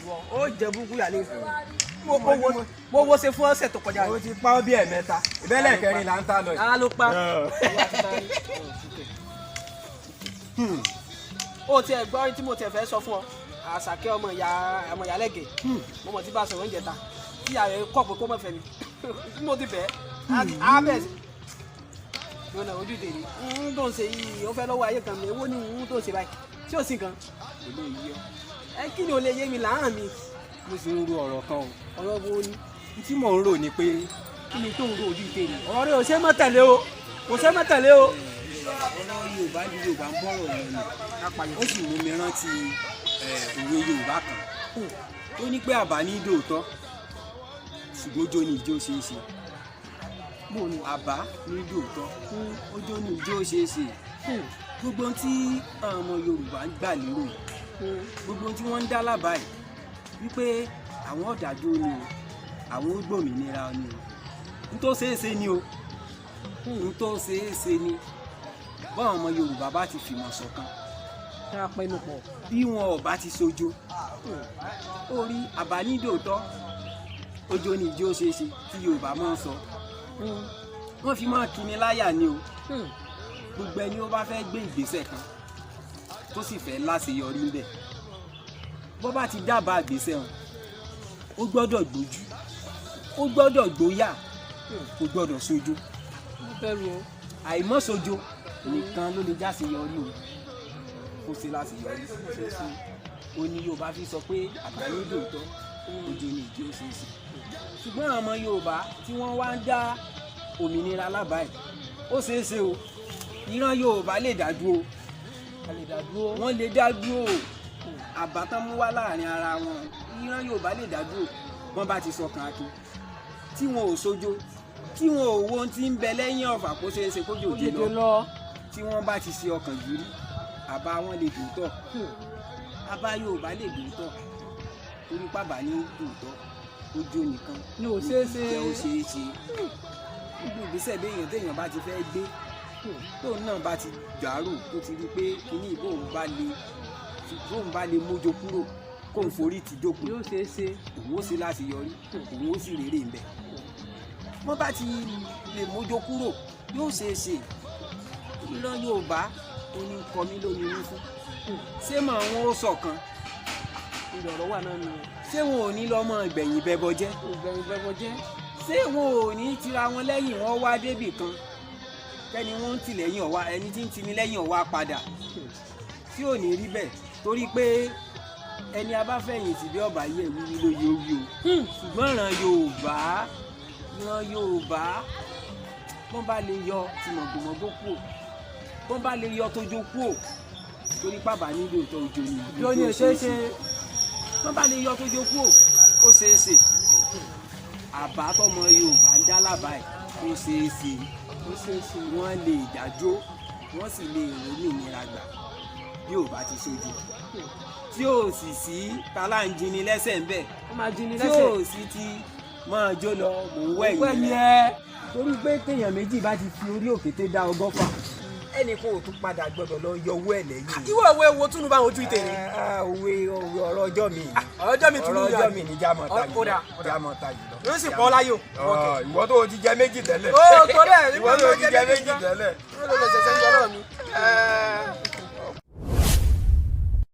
Ìwọ ó jẹ burúkú yà lé. Mo wo ṣe fún ọ̀sẹ̀ tó kọjá. Mo ti pa ọ́ bí ẹ̀mẹ́ta, ìbẹ́lẹ̀ kẹrin là ń tà lọ yìí. Ara ló pa. Ó tiẹ̀ gbọ́ tí mo tiẹ̀ fẹ́ sọ fún ọ, Àṣàkẹ́ ọmọ ìyá, ọmọ ìyá lẹ́gẹ̀ẹ́. Mo mọ̀ tí bá a sọ̀rọ̀ oúnjẹ ta tí ìyá rẹ̀ kọ̀ pé kó mọ̀ fẹ́ mi tí mo ti bẹ̀ ẹ́ á bẹ̀ sí. Lọ́nà ojú tèmi ń tó ń ṣe yìí, ó fẹ́ lọ́wọ́ ayé kan mi. Èwo ni ń tó ń ṣe báyìí tí ò sí nǹkan? Kò lè yí ọ. Ẹ kí ni ò lè yé mi láhàn mi? Mo sì ń ro ọ̀rọ̀ kan o. Ọ̀rọ̀ wo ni? N tí mò ń rò ni pé Kí ni tó ń ro, ojú tèmi? Ọ̀rọ̀ rẹ̀ ò ṣe é mọ́ tẹ̀lé o, kò ṣe é mọ́ tẹ̀lé o. Ọ̀rọ̀ Yorùbá ní Yorùbá ń bọ̀rọ̀ lọ ni, ó sì mú mi rántí òwe Yorùbá kan tó ní pé àbá ní dòótọ́, ṣùgbọ́n ojó ni ìjó ṣeé ṣe. Bó ni? Àbá ní dòótọ́, ojó ni ìjó ṣeé ṣe. Gbogbo ohun tí àwọn ọmọ Yorùbá ń gbà lérò yìí, gbogbo ohun tí wọ́n ń dá lábàá yìí wípé àwọn ọ̀dàdó ni o, àwọn ó gbòmìnira ni o, n tó ṣeé ṣe ni o, n tó ṣeé ṣe ni báwọn ọmọ Yorùbá bá ti fìmọ̀ ṣọ̀kan, Ká pẹ́nu pọ̀. bí wọn ò bá ti sojo orí àbá ní dòótọ́, ojo ni ìjó ṣeé ṣe tí Yorùbá máa ń sọ, wọ́n fi máa kíni láyà ni o. Gbogbo ẹni ó bá fẹ́ gbé ìgbésẹ̀ kan tó sì fẹ́ láṣeyọrí ńbẹ̀, bó bá ti dábàá ìgbésẹ̀ wọn, ó gbọ́dọ̀ gbójú, ó gbọ́dọ̀ gbóyà, kò gbọ́dọ̀ sojo. Mo bẹ̀rù o. Àìmọ́ sojo nìkan ló lè jáṣeyọrí o, kó ṣe láṣeyọrí. Ó ní Yorùbá fi sọ pé àbáyé dòótọ́, ojo ni ìdí ó ṣeé ṣe. Ṣùgbọ́n àwọn ọmọ Yorùbá tí wọ́n wá ń dá òmìnira lábàá ẹ̀, ó ṣeé ṣe o. Ìran Yorùbá lè dá dúró. A lè dá dúró. Wọ́n lè dá dúró. Àbá tán mú wá láàrin ara wọn, ìran Yorùbá lè dá dúró. Wọ́n bá ti sọkàn akin, tí wọn ò sojo, tí wọn ò wo ohun tí ń bẹ lẹ́yìn ọ̀fà kó ṣeé ṣe kójò Ó dé lè dé lọ lọ. Tí wọ́n bá ti ṣe ọkàn gírí, àbá wọn lè dòótọ́. Àbá Yorùbá lè dòótọ́, torí pàbá ní dòótọ́, ojú nìkan Ní ò ṣeé ṣe. Jẹ́ ó ṣeé ṣe. Gbogbo ìgbésẹ̀ béèyàn téèyàn bá ti fẹ́ gbé, tóun náà bá ti dàrú, tó ti rí i pé kíní bóun bá lè mójo kúrò, kóun forí ti dópin, Yóò ṣeé ṣe. òun ó sì láṣeyọrí, òun ó sì rèrè ń bẹ̀. Wọ́n bá ti lè mójo kúrò, yóò ṣeé ṣe. Ìran Yorùbá ó ní kọ mí lóminú fún, ṣé mọ̀ wọn ó ṣọ̀kan? Ìrọ̀rọ̀ ọ̀rọ̀ wà náà nìyẹn. Ṣé wọn ò ní lọ́mọ ìgbẹ̀yìn bẹbọ jẹ́? Ìgbẹ̀yìn bẹ́bọ jẹ́. Ṣé wọn ò ní tira wọn lẹ́yìn, wọn wá débì kan, kẹ́ni wọ́n ń tì lẹ́yìn ọ̀wá, ẹni tí ń tini lẹ́yìn ọ̀wá padà, tí ò ní rí bẹ́ẹ̀? Torí pé ẹni abáfẹ̀yìntì bí ọba yẹ wíwí ló yẹ wí o. Ṣùgbọ́n ìran Yorùbá, wọ́n bá lè yọ ti mọ̀gbọ̀mọ̀gbọ̀ kúò, wọ́n bá lè yọ tójó kúò, torí pàbà nílò tó ojo ni. Yóò ní ṣeé ṣe. Wọ́n bá lè yọ tójó kúò, ó ṣeé ṣe. Àbá tọmọ Yorùbá ń dá lábàá ẹ̀, ó ṣeé ṣe. Ó ṣeé ṣe. Wọ́n lè dájọ́, wọ́n sì lè rómìnira gbà bí ò bá ti sojú, tí ò sì sí taláǹjini lẹ́sẹ̀ ń bẹ̀, Ó máa jí ní tí lẹ́sẹ̀. ò sì ti máa jó lọ, mò ń wẹ̀yìn Wẹ̀yìn rẹ̀. ẹ. Torí pé téèyàn méjì bá ti fi orí òkété dá 100, ẹnìkan ò tún padà gbọdọ̀ lọ yọ owó ẹ̀ lẹ́yìn. Ìwọ òwe wo túnú bá ojú ìtẹ̀rẹ̀? Òwe òwe ọ̀rọ̀ ọjọ́ mi. Ọjọ́ mi túnú. Ọ̀rọ̀ ọjọ́ mi ní jámọ̀ ta Ó dà, yìí lọ, jámọ̀ ta yìí lọ. Yóò sì pọ̀ láyò. Ìwọ tó o ti jẹ méjì tẹ́lẹ̀. Ó torí ẹ̀. Ìwọ tó o ti jẹ méjì tẹ́lẹ̀. Ó lè ṣẹ̀ṣẹ̀ ń jọ lọ́wọ́ mi.